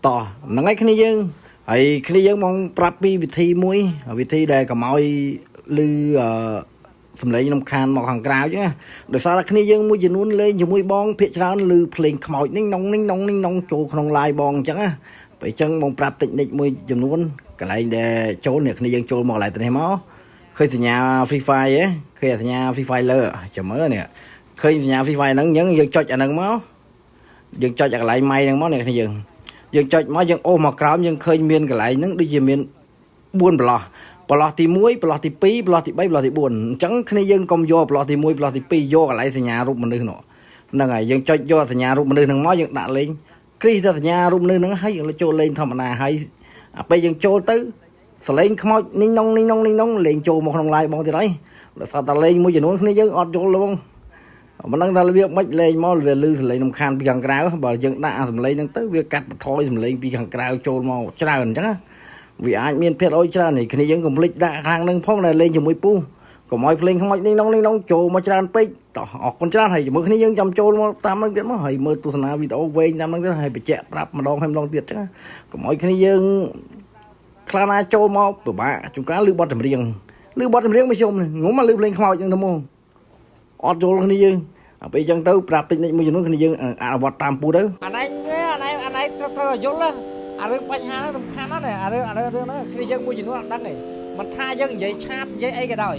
តោះហ្នឹងហើយគ្នាយើងហើយគ្នាយើងមកប្រាប់ពីវិធីមួយវិធីដែលកុំឲ្យឮអឺសំឡេងរំខានមកខាងក្រៅចឹងណាដោយសារតែគ្នាយើងមួយចំនួនលេងជាមួយបងភាកច្រើនឮភ្លេងខ្មោចនេះនងនេះនងនេះនងចូលក្នុង live បងអញ្ចឹងណាពេលអញ្ចឹងបងប្រាប់តិចនិចមួយចំនួនកន្លែងដែលចូលអ្នកគ្នាយើងចូលមកកន្លែងទៅនេះមកឃើញសញ្ញា Free Fire ហ៎ឃើញសញ្ញា Free Fire លើចាំមើលនេះឃើញសញ្ញា Free Fire ហ្នឹងអញ្ចឹងយើងចុចអាហ្នឹងមកយើងចុចអាកន្លែងម៉ៃហ្នឹងមកអ្នកគ្នាយើង យើងចុចមកយើងអូសមកក្រោមយើងឃើញមានកន្លែងហ្នឹងដូចជាមាន4ប្រឡោះប្រឡោះទី1ប្រឡោះទី2ប្រឡោះទី3ប្រឡោះទី4អញ្ចឹងគ្នាយើងកុំយកប្រឡោះទី1ប្រឡោះទី2យកកន្លែងសញ្ញារូបមនុស្សនោះហ្នឹងហើយយើងចុចយកសញ្ញារូបមនុស្សហ្នឹងមកយើងដាក់លេងគ្រីសតែសញ្ញារូបមនុស្សហ្នឹងហើយយើងចូលលេងធម្មតាហើយអាពេលយើងចូលទៅសលេងខ្មោចនីងនងនីងនងនីងនងលេងចូលមកក្នុង live បងទៀតហើយដោយសារតែលេងមួយចំនួនគ្នាយើងអត់យល់ទេបង មិនដឹងថារបៀបម៉េចលេងមកវាលឺសំឡេងរំខានពីខាងក្រៅបើយើងដាក់អាសំឡេងហ្នឹងទៅវាកាត់បន្ថយសំឡេងពីខាងក្រៅចូលមកច្រើនអញ្ចឹងណាវាអាចមានភាគរយច្រើននេះគ្នាយើងកុំភ្លេចដាក់ខាងហ្នឹងផងដែលលេងជាមួយពូកុំឲ្យភ្លេងខ្មោចនេះនងនេះនងចូលមកច្រើនពេកតោះអរគុណច្រើនហើយជាមួយគ្នាយើងចាំចូលមកតាមហ្នឹងទៀតមកហើយមើលទស្សនាវីដេអូវែងតាមហ្នឹងទៀតហើយបញ្ជាក់ប្រាប់ម្ដងហើយម្ដងទៀតអញ្ចឹងណាកុំឲ្យគ្នាយើងខ្លះណាចូលមកពិបាកជួនកាលលឺបទចម្រៀងលឺបទចម្រៀងមកជុំងុំមកលឺភ្លេងខ្មោចហ្នឹងទៅមកអត់យល់គ្នាយើង ដល់ពេលអញ្ចឹងទៅប្រាប់តិចនិចមួយចំនួនគ្នាយើងអនុវត្តតាមពូទៅ អាណៃអាណៃអាណៃត្រូវត្រូវឲ្យយល់ណាអារឿងបញ្ហាហ្នឹងសំខាន់ណាស់ណាអារឿងអារឿងរឿងហ្នឹងគ្នាយើងមួយចំនួនអត់ដឹងទេមិនថាយើងនិយាយ chat និយាយអីក៏ដោយ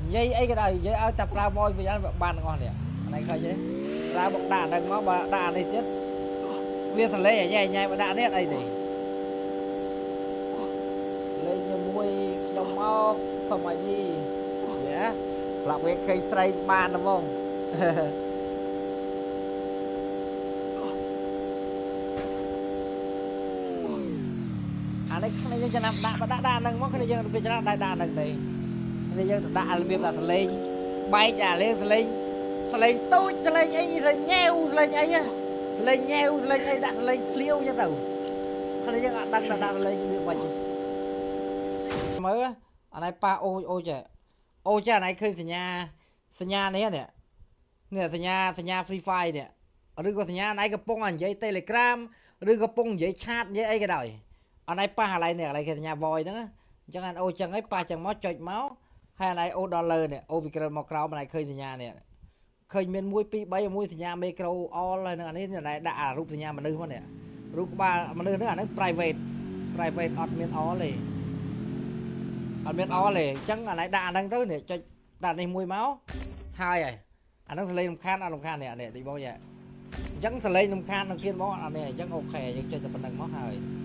និយាយអីក៏ដោយនិយាយឲ្យតែប្រើ voice វិញបានទាំងអស់នេះអាណៃឃើញទេប្រើមកដាក់អាហ្នឹងមកបើដាក់អានេះទៀតវាសលេងញ៉ៃញ៉ៃបើដាក់នេះអត់អីទេលេងជាមួយខ្ញុំមកសុំឲ្យនេះយ៉ាស្លាប់វាឃើញស្រីបានហ្មង អានេះគ្នាយើងចំណាំដាក់បើដាក់ដាក់ហ្នឹងមកគ្នាយើងវាចំណាំដាក់ដាក់ហ្នឹងទេគ្នាយើងទៅដាក់របៀបដាក់សលេងបែកអាលេងសលេងសលេងតូចសលេងអីសលេងញ៉ែវសលេងអីសលេងញ៉ែវសលេងអីដាក់សលេងឃ្លាវចឹងទៅគ្នាយើងអត់ដឹងថាដាក់សលេងវាមិនមើលអានេះប៉ះអូអូចេះអូចេះអានេះឃើញសញ្ញាសញ្ញានេះនេះនេះសញ្ញាសញ្ញា Free Fire នេះឬក៏សញ្ញាអានេះកំពុងនិយាយ Telegram ឬកំពុងនិយាយ chat និយាយអីក៏ដោយ អនឯងប៉ះកន្លែងនេះកន្លែងគេសញ្ញា voice ហ្នឹងអញ្ចឹងអានអូចឹងហើយប៉ះចឹងមកចុចមកហើយអានឯងអូដល់លើនេះអូពីក្រៅមកក្រោមអានឯងឃើញសញ្ញានេះឃើញមាន1 2 3មួយសញ្ញា micro all ហើយនឹងអានេះអានឯងដាក់អារូបសញ្ញាមនុស្សមកនេះរូបក្បាលមនុស្សហ្នឹងអាហ្នឹង private private អត់មាន all ទេអត់មាន all ទេអញ្ចឹងអានឯងដាក់អាហ្នឹងទៅនេះចុចដាក់នេះមួយមកហើយហើយអាហ្នឹងសលេងរំខានអត់រំខាននេះអានេះតិចបងយ៉ាអញ្ចឹងសលេងរំខាននឹងទៀតមកអានេះអញ្ចឹង OK យើងចុចតែប៉ុណ្្នឹងមកហើយ។